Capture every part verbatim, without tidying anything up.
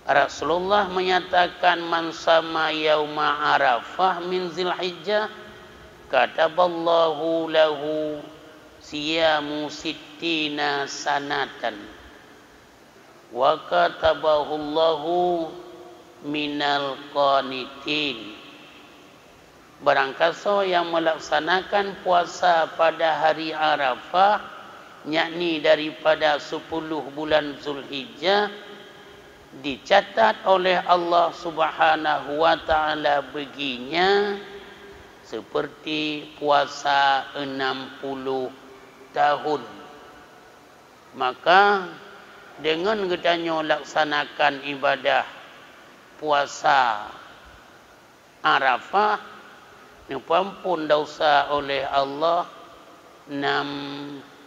Rasulullah menyatakan, "Man sama yauma Arafah min Zilhijjah, kataballahu lahu siyamu sittina sanatan, wa katabahullahu minal qanitin." Barangkasoe nyang meulaksanakan puasa pada hari Arafah, yakni daripada sepuluh bulan Zulhijjah, dicatat oleh Allah Subhanahu wa Ta'ala baginya seperti puasa enam puluh tahun. Maka, deungon geutanyoe laksanakan ibadah puasa Arafah, neupeuamphon desya oleh Allah nam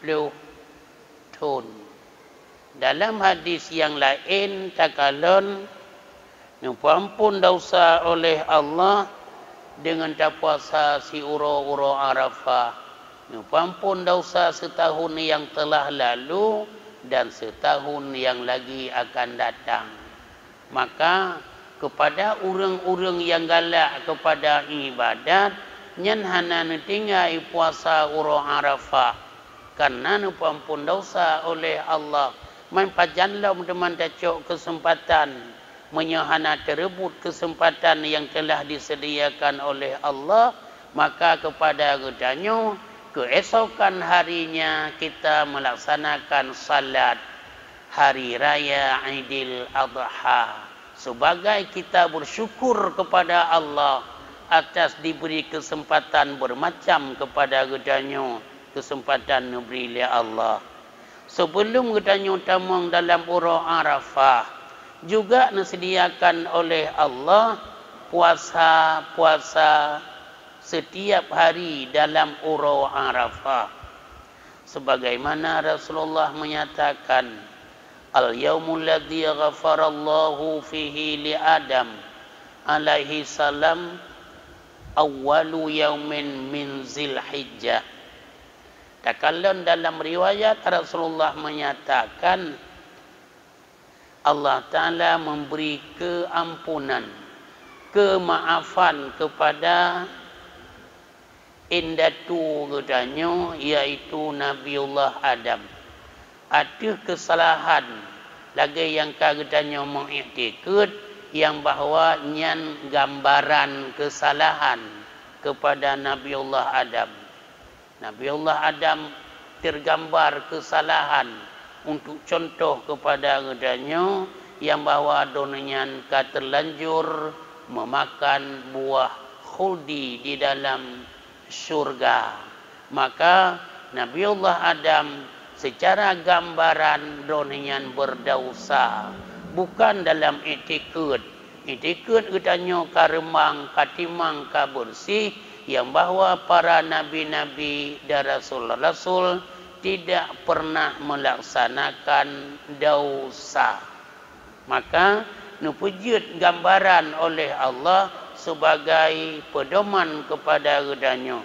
ploh thon. Dalam hadis nyang laén takalon, neupeuamphon desya oleh Allah deungon tapuasa siuroe-uroe Arafah, neupeuamphon desya seutahun nyang teulah lalu dan seutahun nyang lagi akan datang. Maka, keupada ureuëng-ureuëng nyang galak keupada iébadat, nyan hana neutinggai puasa uroe Arafah, kareuna neupeuamphon desya oleh Allah. Man pajan lom teuma tacok keuseumpatan, meunyoe hana teureubot keuseumpatan nyang teulah disediakan oleh Allah, maka keupada geutanyoe, keuesokan harinya kita meulaksanakan salat Hari Raya Idul Adha, sebagai kita bersyukur kepada Allah atas diberi kesempatan bermacam kepada geutanyoe, kesempatan neubri lé Allah. Sebelum geutanyoe tamong dalam uroe Arafah, juga neusediakan oleh Allah puasa-puasa setiap hari dalam uroe Arafah. Sebagaimana Rasulullah menyatakan, "Al-yaumul ladzi ghafarallahu fihi li Adam alaihi salam awwalu yaumin min Zilhijjah." Takalon dalam riwayat, Rasulullah menyatakan, Allah Ta'ala memberi keampunan, kemaafan kepada indatu geutanyoe, yaitu Nabiullah Adam, ateueh keusalahan lagée nyang ka geutanyoe meuiktikeuet nyang bahwa nyan gambaran keusalahan keupada Nabiullah Adam. Nabiullah Adam teugambar keusalahan untuk cuntoh keupada geutanyoe nyang bahwa droeneuh nyan ka teulanjur meumakan buah khuldi di dalam syurga. Maka, Nabiullah Adam seucara gambaran droeneuh nyan beudesya, bukan dalam iktikeuet. Iktikeuet geutanyoe ka reumang, ka timang, ka beureuséh, nyang bahwa para nabi-nabi dan rasul-rasul tidak pernah meulaksanakan desya. Maka, neupeujeuet gambaran oleh Allah sebagai peudoman keupada geutanyoe.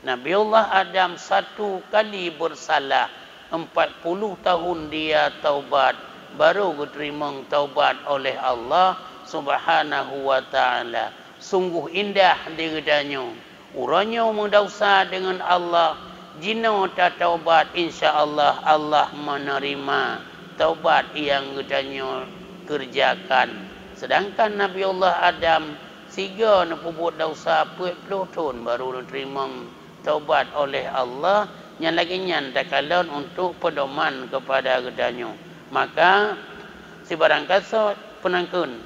Nabiullah Adam satu kali beursalah, empat puluh tahun dia taubat, barô geuteurimong taubat oleh Allah Subhanahu wa Ta'ala. Sungguh indah di geutanyoe! Uroe nyoe meudesya deungon Allah, jinoe tataubat, insya Allah, Allah meuneurima taubat nyang geutanyoe keureujakan. Seudangkan Nabiullah Adam sigoe neupeubuet desya peuet ploh thon barô neuteurimong taubat oleh Allah, nyang lagée nyan takalon untuk peudoman keupada geutanyoe. Maka, sibarangkasoe peunangkeuen,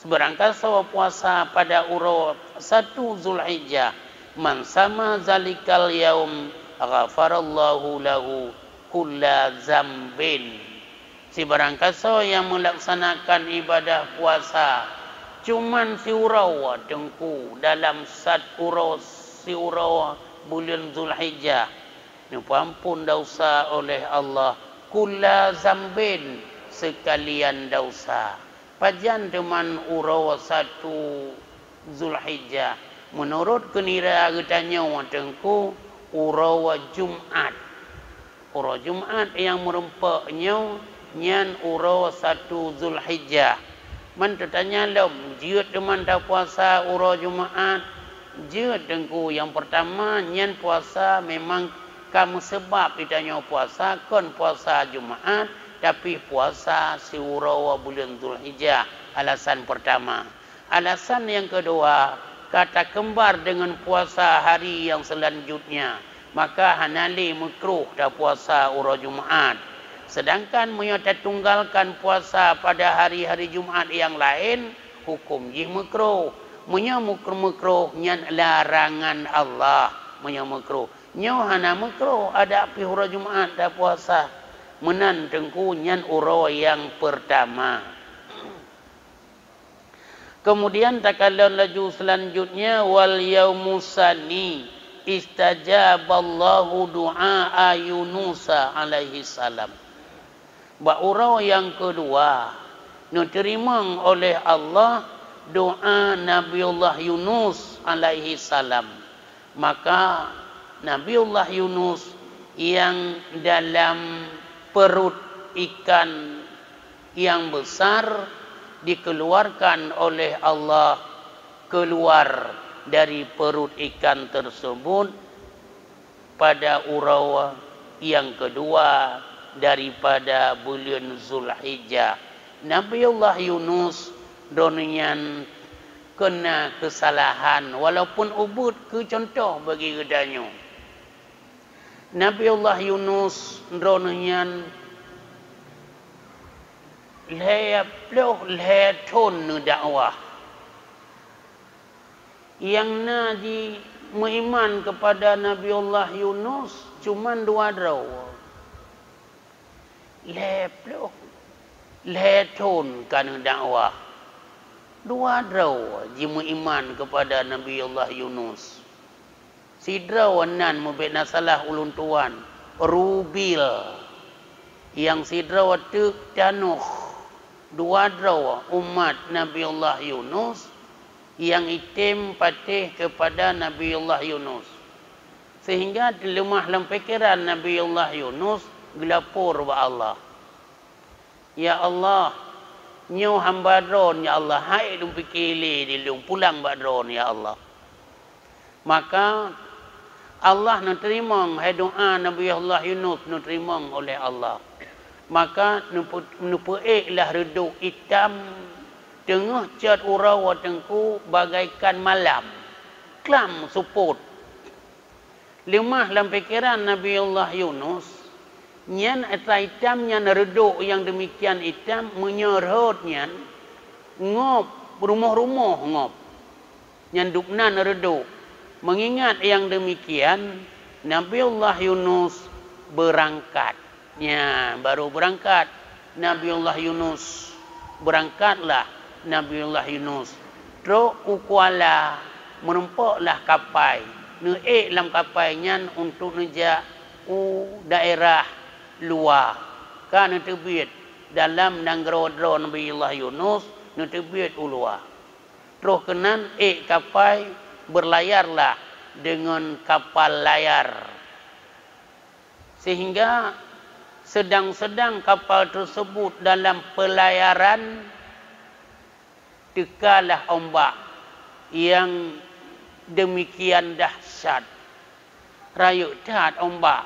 sibarangkasoe puasa pada uroe satu Zulhijjah, "Man sama zalikal yaum, ghafarallahu lahu kulla zambin." Sibarangkasoe nyang meulaksanakan ibadah puasa cuman siuroe Teungku dalam sat uroe siuroe buleuen Zulhijjah, neupeuamphon desya oleh Allah, kulla zambin, seukalian desya. Pajan teuma uroe satu Zulhijjah? Meunurot keunira geutanyoe Teungku, uroe Jumat. Uroe Jumat nyang meurumpok nyoe Nyan uroe satu Zulhijjah. Man teutanya lom, jeuet teuma tapuasa uroe Jumaat? Jeuet, Teungku. Nyang peurtama, nyan puasa memang ka meuseubab geutanyoe puasa, kon puasa Jumaat, tapi puasa siuroe buleuen Zulhijjah. Alasan peurtama. Alasan nyang keudua, ka takeumbar deungon puasa hari nyang seulanjutnya, maka hana lé meukruh tapuasa uroe Jumaat. Seudangkan meunyoe tatunggalkan puasa pada hari-hari Jumaat nyang laén, huköm jih meukruh. Meunyoe meukruh, meukruh, nyan larangan Allah meunyoe meukruh. Nyoe hana meukruh, adak pih uroe Jumaat tapuasa. Meunan, Teungku, nyan uroe nyang peurtama. Keumudian takalon laju seulanjutnya, "Wal yaumus sani istajaballahu du'a Yunusa alaihi salam." Bak uroe nyang keudua, neuteurimong oleh Allah doa Nabiullah Yunus alaihi salam. Maka Nabiullah Yunus nyang dalam perut ikan nyang besar dikeluarkan oleh Allah keluar dari perut ikan tersebut pada uroe nyang keudua daripada buleuen Zulhijjah. Nabiullah Yunus droeneuh nyan keuna keusalahan, walaupun ubeuet keu cuntoh bagi geutanyoe. Nabiullah Yunus droeneuh nyan lhèe ploh lhèe thon neudakwah. Nyang na jimeuiman keupada Nabiullah Yunus cuman dua droe. Lhèe ploh lhèe thon ka neudakwah, dua droe jimeuiman keupada Nabiullah Yunus. Sidroe nan, meubèk na salah ulôn tuwan, Rubil, nyang sidroe teuk Tanukh. Dua droe umat Nabiullah Yunus nyang item patéh keupada Nabiullah Yunus, seuhingga teuleumah lam pikeran Nabiullah Yunus geulapor bak Allah, "Ya Allah, nyoe hamba Droen, ya Allah, han ék lôn pike lé di lôn, pulang bak Droen, ya Allah." Maka Allah neuteurimong, hai doa Nabi Allah Yunus neuteurimong oleh Allah. Maka neupeu-, neupeuék lah reudok itam teungoh cot uroe teungku bagaikan malam, klam seupôt. Leumah lam pikeran Nabi Allah Yunus, nyan atra itam nyan reudok nyang deumikian itam, meunyoe rhot nyan ngop, rumoh-rumoh ngop. Nyan dubnan reudok. Meungingat nyang deumikian, Nabi Allah Yunus beurangkat. Nyan, barô beurangkat Nabiullah Yunus. Beurangkatlah Nabiullah Yunus. Trok u kuala, meurumpoklah kapai. Neuék lam kapai nyan untuk neujak u daerah luwa. Ka neuteubiet dalam nanggroe droe Nabiullah Yunus, neuteubiet u luwa. Troh keunan ék kapai, beurlayarlah deungon kapal layar. Sehingga sedang-sedang kapal tersebut dalam pelayaran, teukalah ombak nyang deumikian dahsyat. Rayeuk that ombak.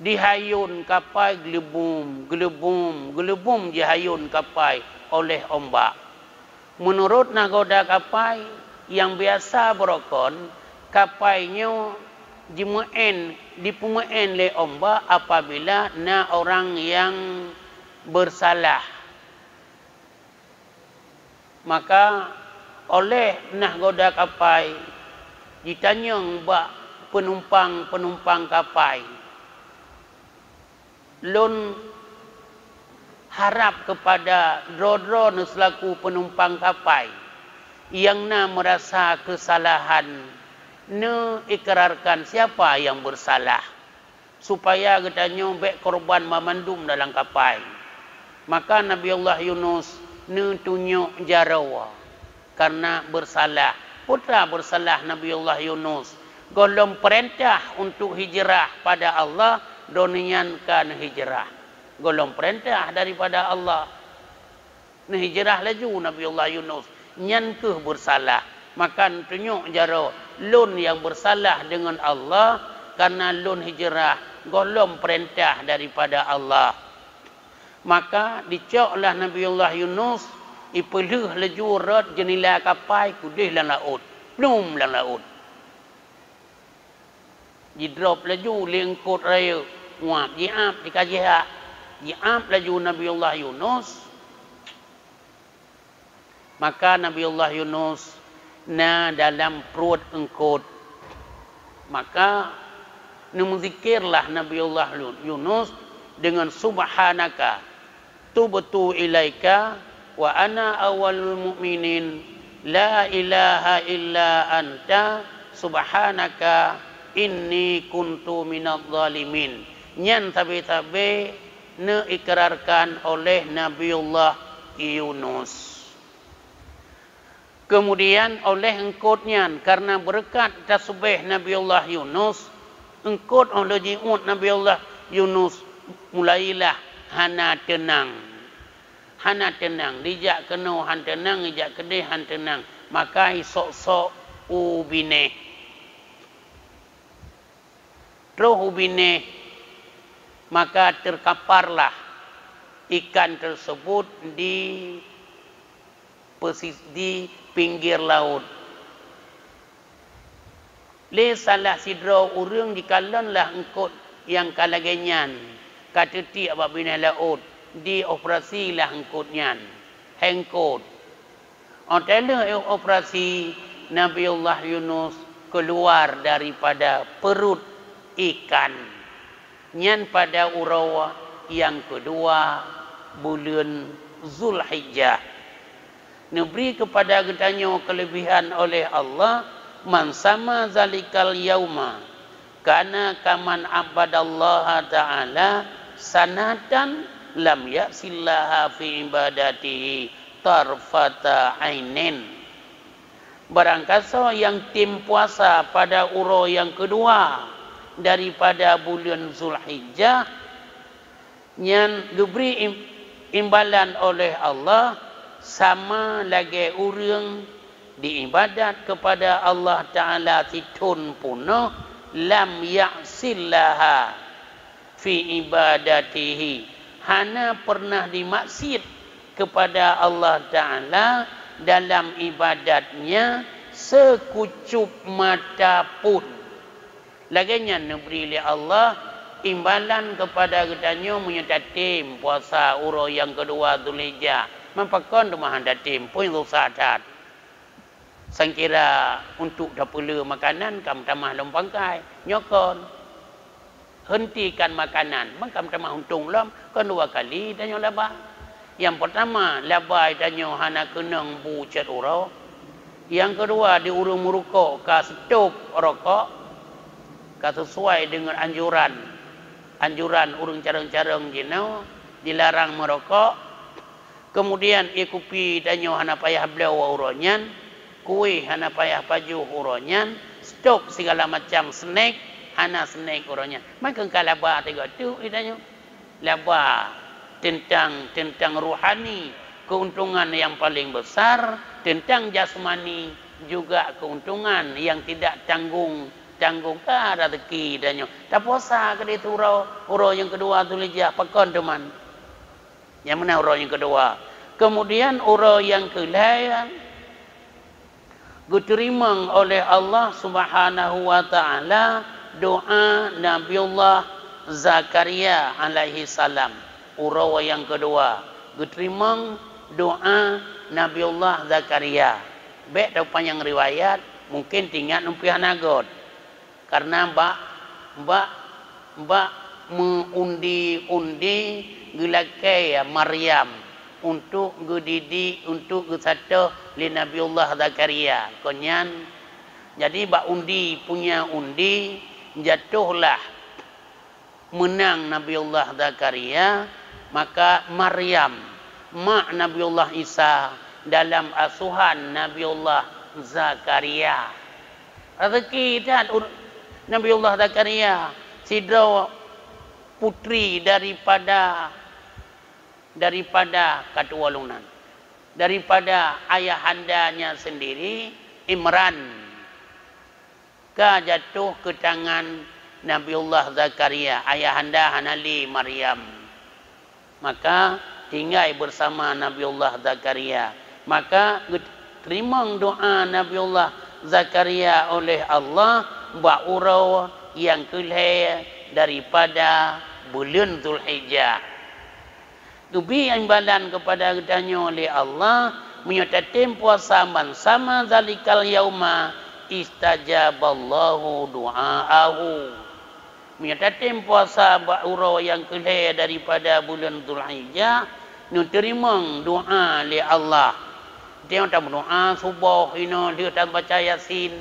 Jihayôn kapai gleubum, gleubum, gleubum jihayôn kapai oleh ombak. Meunurot nahgoda kapai nyang biasa beurokon, kapai nyoe jimeu'én, jipeumeu'én lé ombak apabila na ureuëng nyang beursalah. Maka oleh nahgoda kapai jitanyong bak peunumpang-peunumpang kapai, "Lôn harab keupada droe-droe neuh seulaku peunumpang kapai nyang na meurasa keusalahan, neuikrarkan siapa nyang beursalah, supaya geutanyoe bék korban banmandum dalam kapai." Maka Nabi Allah Yunus neutunyok jaroe karena beursalah. Peue teuma beursalah Nabi Allah Yunus? Gohlom peurintah untuk hijrah pada Allah, droeneuh nyan ka neuhijrah. Gohlom peurintah daripada Allah. Neuhijrah laju Nabiullah Yunus, nyan kheueh beusalah. Maka neutunyok jaroe, lôn nyang beusalah deungon Allah, kareuna lôn hijrah gohlom peurintah daripada Allah. Maka dicok lah Nabiullah Yunus, ipeulheueh laju rot jeunila kapai keudeh lam laôt, plum lam laôt. Jidrop laju lé eungkôt rayeuk, nguap jiab di kajih hak. Jiab laju Nabiullah Yunus. Maka Nabiullah Yunus na dalam pruet eungkôt. Maka neumeuzikirlah Nabiullah Lu-, Yunus deungon, "Subhanaka tubtu ilaika wa ana awwalul mu'minin, la ilaha illa anta, subhanaka inni kuntu minadh dhalimin." Nyan sabe-sabe neuikrarkan oleh Nabiullah Yunus. Keumudian oleh eungkôt nyan, kareuna beureukat tasbeh Nabiullah Yunus, eungkôt óh lheueh jiuet Nabiullah Yunus mulailah hana teunang. Hana teunang, dijak keunoe han teunang, dijak keudeh han teunang, maka isok-sok u binéh. Troh u binéh, maka teukaparlah ikan tersebut di pesis-, di pinggir laôt. Lé salah sidroe ureuëng jikalon lah eungkôt nyang ka lagée nyan, ka teutiek bak binéh laôt, dioperasilah eungkôt nyan. Hai eungkôt, Óh teuh lheueh operasi, Nabiullah Yunus keuluwa daripada peurut ikan. Nyan pada uroe nyang keudua buleuen Zulhijjah. Neubri keupada geutanyoe keuleubihan oleh Allah, "Man sama zalikal yauma kana kaman abadallaha ta'ala sanatan lam ya'sillaha fi ibadatihi tarfata ainin." Barangkasoe nyang tem puasa pada uroe nyang keudua daripada buleuen Zulhijjah, nyan geubri im-, imbalan oleh Allah sama lagée ureuëng diibadat keupada Allah Ta'ala sithon peunoh, lam ya'sillaha fi ibadatihi, hana pernah dimaksiat keupada Allah Ta'ala dalam ibadat-Nya seukucup mata pun. Lagée nyan neubri lé Allah imbalan keupada geutanyoe meunyoe tatem puasa uroe nyang keudua Zulhijjah. Man pakon teuma han tatem, peue susah that. Sangkira untuk tapeuleueh makanan ka meutamah lom pangkai. Nyoe kon. Hentikan makanan, man ka meutamah untông lom, kon dua kali tanyoe laba. Nyang peurtama, laba tanyoe hana keunong bu cot uroe. Nyang keudua, di ureuëng meurukok ka stop rokok, ka sesuai deungon anjuran, anjuran ureuëng carông-carông jinoe dilarang meurokok. Keumudian, ie kupi tanyoe hana payah bloe uroe nyan, kueh hana payah pajoh uroe nyan, stop sigala macam snack, hana snack uroe nyan. Man keuh ka laba tiga tu ie tanyoe. Laba teuntang, teuntang rohani, keuntungan nyang paleng besar, teuntang jasmani, juga keuntungan nyang tidak tanggung-tanggung ka raseuki tanyoe. Tapuasa keudeh uroe, uroe nyang keudua Zulhijjah, pakon teuma. Nyang meunan uroe nyang keudua. Keumudian uroe nyang keulhèe geuteurimong oleh Allah Subhanahu wa Ta'ala doa Nabiullah Zakaria alaihi salam. Uroe nyang keudua geuteurimong doa Nabiullah Zakaria. Bék tapanyang riwayat, mungken tingat ngon pih hana göt. Karena bak, bak, bak meu-undi-undi geulakée Maryam untuk geudidik, untuk geusatöh lé Nabiullah Zakaria. Kon nyan, jadi bak undi punya undi, jatohlah meunang Nabiullah Zakaria, maka Maryam, mak Nabiullah Isa, dalam asuhan Nabiullah Zakaria. Raseuki that ur-, Nabiullah Zakaria, sidroe putri daripada daripada katuolongan, daripada ayahandanya sendiri Imran ka jatuh ke tangan Nabiullah Zakaria, ayahanda hana lé Maryam. Maka tinggai bersama Nabiullah Zakaria. Maka geuteurimong doa Nabiullah Zakaria oleh Allah bak uroe nyang keulhèe daripada buleuen Zulhijjah. Geubri imbalan keupada geutanyoe lé Allah, meunyoe tatem puasa ban sama zalikal yauma istajaballahu du'aahu. Meunyoe tatem puasa bak uroe nyang keulhèe daripada buleuen Zulhijjah, neuteurimong doa lé Allah. Tanyoe tameudoa suboh inoe lheueh tabaca Yasin.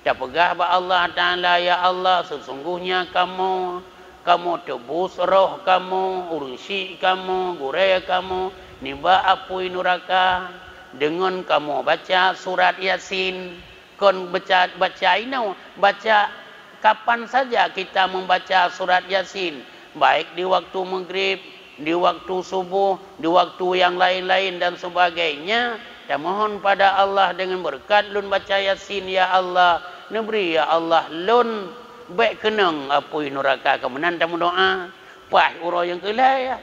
Tapeugah bak Allah Taala, "Ya Allah, sesungguhnya kamoe, kamoe teubus roh kamoe, ureuëng syik kamoe, gurée kamoe, nibak apui nuraka, deungon kamoe baca surat Yasin." Kon baca, baca inoe, baca kapan saja kita membaca surat Yasin, baik di waktu maghrib, di waktu subuh, di waktu yang lain-lain dan sebagainya, tamohon pada Allah dengan berkat lôn baca Yasin, ya Allah, neubri, ya Allah, lôn bék keunong apui nuraka. Keu meunan tameudoa, paih uroe nyang keulhèe, ya.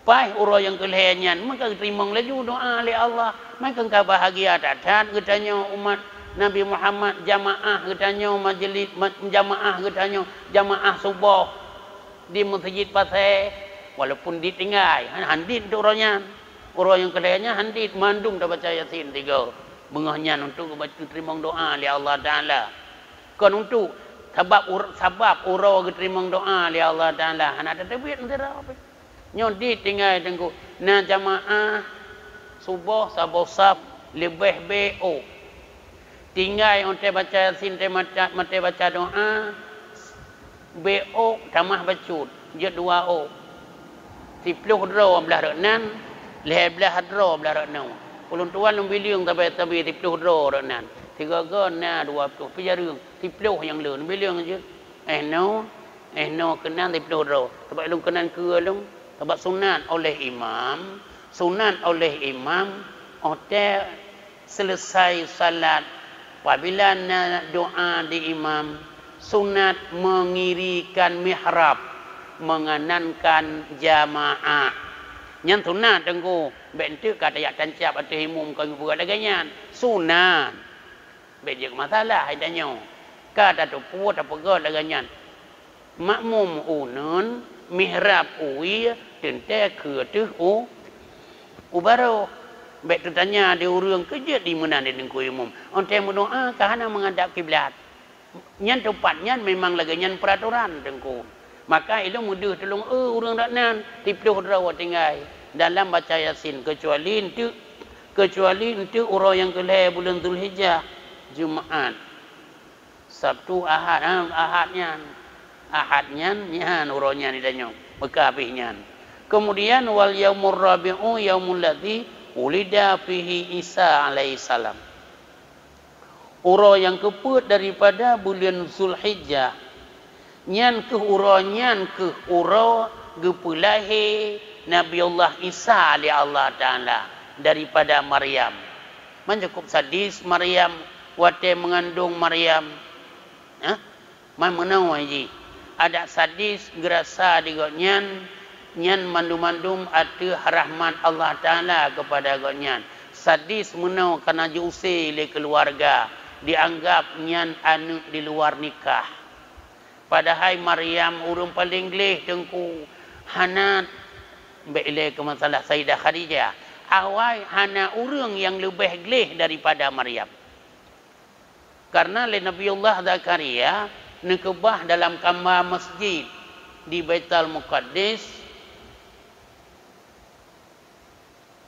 Paih uroe nyang keulhèe nyan, maka geuteurimong laju doa lé Allah. Maka ka bahagia that-that geutanyoe umat Nabi Muhammad, jamaah geutanyoe, majlis, ma-, jamaah geutanyoe, jamaah suboh di Meuseujid Pasè, walaupun dit tinggai, han, han dit untuk uroe nyan. Uroe nyang keulhèe nyan han dit, mandum tabaca Yasin tiga. Beungoh nyan untuk geuba-, geuteurimong doa lé Allah Taala. Kon untuk sabab ur-, sabab uroe geuteurimong doa lé Allah Taala, hana tateubiet meusira pih. Nyoe dit tinggai Teungku, na jamaah suboh saboh saf leubeh bék ôk. Tinggai watèe baca Yasin, watèe baca, watèe baca doa, bék ôk tamah bacut, jeuet dua ôk. Siploh droe blah rot nan, lhèe blah droe blah rot nyoe. Ulôn tuan lôn bileueng sabe-sabe siploh droe rot nan. Sigoe-goe na dua ploh, peujareueng, siploh nyang le, lôn bileueng jeuet. Eh, nyoe, eh, nyoe keunan siploh droe. Sabab lôn keunan keue lôn, sabab sunat oleh imam, sunat oleh imam, watèe selesai salat, apabila na doa di imam, sunat mengirikan mihrab, menganankan jamaah. Nyan sunat, Teungku. Bék enteuk ka tajak tancab ateueh imum kon geupeugah lagèe nyan. Sunat. Bék jeuet masalah hai tanyoe. Ka tateupeue tapeugah lagèe nyan. Makmum uneun, mihrab uwie, teuntèe keue teuh u, u barôh. Bék teutanya di ureueng, "Keu jeuet di meunan di teungku imum?" Watèe meudoa ka hana meuhadab kiblat. Nyan teumpat nyan memang lagèe nyan peuratoran teungku. Maka ilôn meudeuh tulông eu ureueng dak nan, siploh droe tinggai dalam baca Yasin, keucuali enteuk, keucuali enteuk uroe nyang keulhèe buleuen Zulhijjah, Jumaat, Sabtu, Ahad, ha, Ahad nyan. Ahad nyan, nyan uroe nyan di tanyoe, meuka abéh nyan. Keumudian, wal yaumur rabi'u yaumul ladzi wulida fihi Isa alaihissalam. Uroe nyang keupeuet daripada buleuen Zulhijjah, nyan kheueh uroe, nyan kheueh uroe geupeulahé Nabiullah Isa lé Allah Taala daripada Maryam. Man cukup sadis Maryam watèe meungandong Maryam. Hah? Man meunoe jih, adak sadis geurasa di gobnyan, nyan mandum-mandum ateueh rahmat Allah Taala keupada gobnyan. Sadis meunoe kana jiusé lé keuluwarga, jianggab nyan aneuk di luwa nikah. Padahai Maryam ureueng paleng gleh teungku, hana, bék ilée keu masalah Saidah Khadijah. Awai hana ureueng nyang leubeh gleh daripada Maryam. Karena lé Nabiullah Zakaria neukeubah dalam kama masjid di Baitul Muqaddas,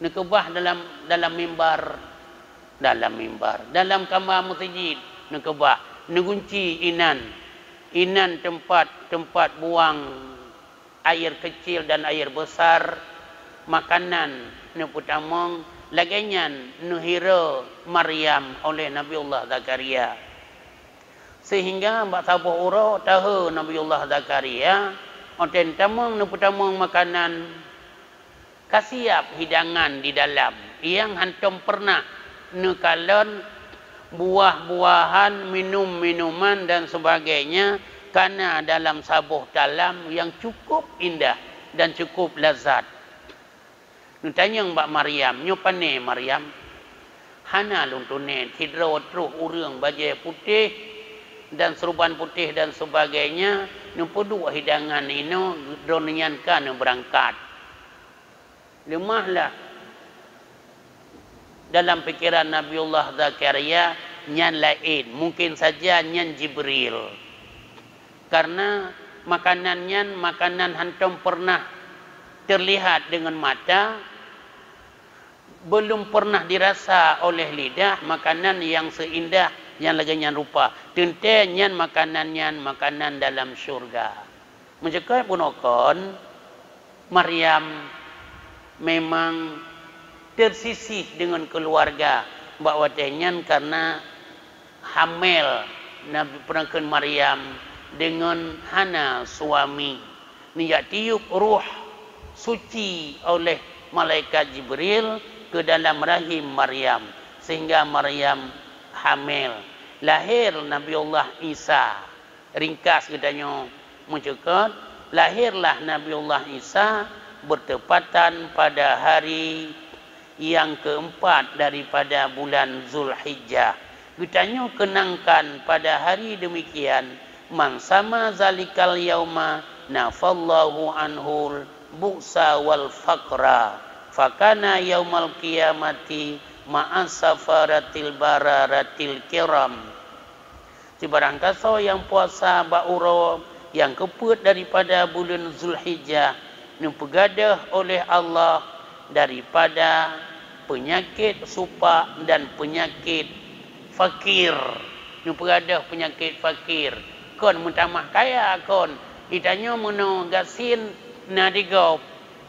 neukeubah dalam, dalam mimbar, dalam mimbar, dalam kama masjid neukeubah, neugunci inan, inan teumpat, teumpat buang air kecil dan air besar, makanan neupeutamong, lagée nyan neuhiro Maryam oleh Nabiullah Zakaria. Sehingga bak saboh uroe tahe Nabiullah Zakaria, watée tamong neupeutamong makanan, Tasiab hidangan di dalam, nyang hántom peureunah neukalon buah-buahan, minum-minuman dan sebagainya, kana dalam saboh talam nyang cukup indah dan cukup lazat. Neutanyong bak Maryam, "Nyoe pane, Maryam?" "Hana lôn tunet, sidroe troh ureuëng bajée putéh dan seuruban putéh dan sebagainya, neupeuduek hidangan inoe, droeneuh nyan ka neubeurangkat." Leumahlah dalam pikeran Nabiullah Zakaria, nyan laén, mungken saja nyan Jibril. Karena makanan nyan makanan hántom peureunah teulihat deungon mata, beulom peureunah dirasa oleh lidah makanan nyang seuindah nyang lagée nyan rupa. Teuntée nyan makanan nyan makanan dalam syeuruga. Meucukôb bunoe kon, Maryam memang teusisih deungon keuluwarga bak watée nyan karna hamel Nabi, peunakeuet Maryam, deungon hana suami. Neujak tiup ruh suci oleh malaikat Jibril keu dalam rahim Maryam, sehingga Maryam hamel. Lahé Nabiullah Isa. Ringkas geutanyoe meucukôb, lahérlah Nabiullah Isa bertepatan pada hari yang keempat daripada bulan Zulhijjah. Geutanyoe keunangkan pada hari demikian, "Man sama zalikal yauma nafallahu anhul bu'sa wal faqra, fakana yaumal qiyamati ma'as safaratil bararatil kiram." Sibarang gasoe nyang puasa bak uroe nyang keupeuet daripada buleuen Zulhijjah, neupeugadôh oleh Allah daripada peunyakét supak dan peunyakét fakir. Neupeugadôh peunyakét fakir. Kon meutamah kaya kon. Geutanyoe meunoe gasien na di gob.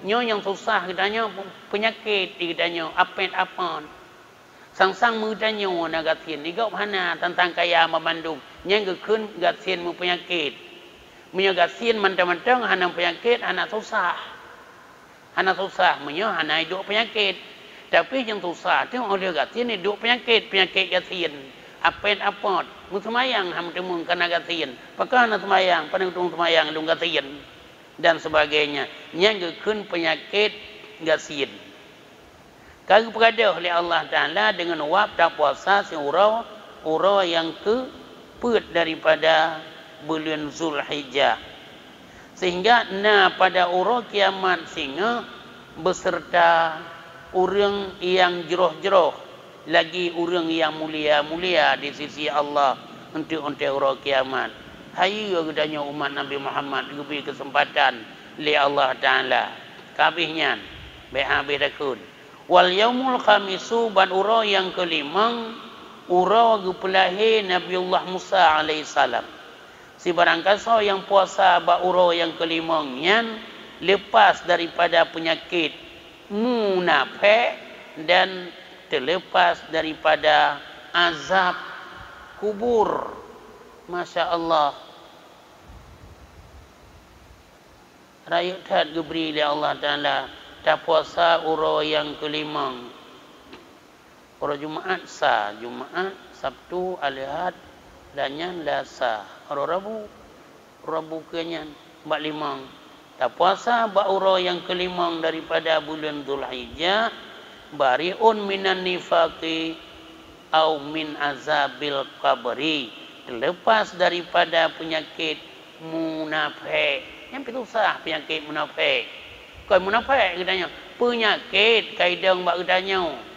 Nyoe nyang susah geutanyoe peunyakét di geutanyoe, apét-apot. Sang-sang meutanyoe na gasien, di gob hana tantang kaya banmandum, nyan geukheun gasien meupeunyakét. Meunyoe gasien mantong-mantong hana peunyakét, hana susah. Hana susah meunyoe hana iduek peunyakét. Tapi nyang susah teuh óh lheueh gasien iduek peunyakét, peunyakét gasien. Apét-apot, meuseumayang hana meuteumé kana gasien. Pakon hana seumayang, pane meuteumé seumayang lôn gasien, dan sebagainya. Nyan geukheun peunyakét gasien. Ka geupeugadôh lé Allah Taala deungon wab tapuasa siuroe, uroe nyang keupeuet daripada buleuen Zulhijjah. Sehingga na pada uroe kiamat singoh beserta ureuëng nyang jroh-jroh, lagi ureuëng nyang mulia-mulia di sisi Allah untuk, untuk uroe kiamat. Hayeue geutanyoe umat Nabi Muhammad geubri keuseumpatan lé Allah Taala. Ka habéh nyan, bék habéh takheun. Wal yaumul khamisu, ban uroe nyang keulimong, uroe geupeulahé Nabiullah Musa alaihissalam. Sibarang gasoe nyang puasa bak uroe nyang keulimong nyan lepas daripada peunyakét munafék dan teulepas daripada azab kubur. Masya Allah. Rayeuk that geubri lé Allah Taala tapuasa uroe nyang keulimong. Uroe Jumaat sa, Jumaat, Sabtu, Ahad, dan nyan Lasa. Uroe Rabu, Rabu keu nyan bak limong. Tapuasa bak uroe nyang keulimong daripada buleuen Zulhijjah, bari'un minan nifaqi au min azabil qabri, teulepas daripada peunyakét munafék. Nyan pih susah peunyakét munafék. Kon munafék geutanyoe, peunyakét ka idong bak geutanyoe.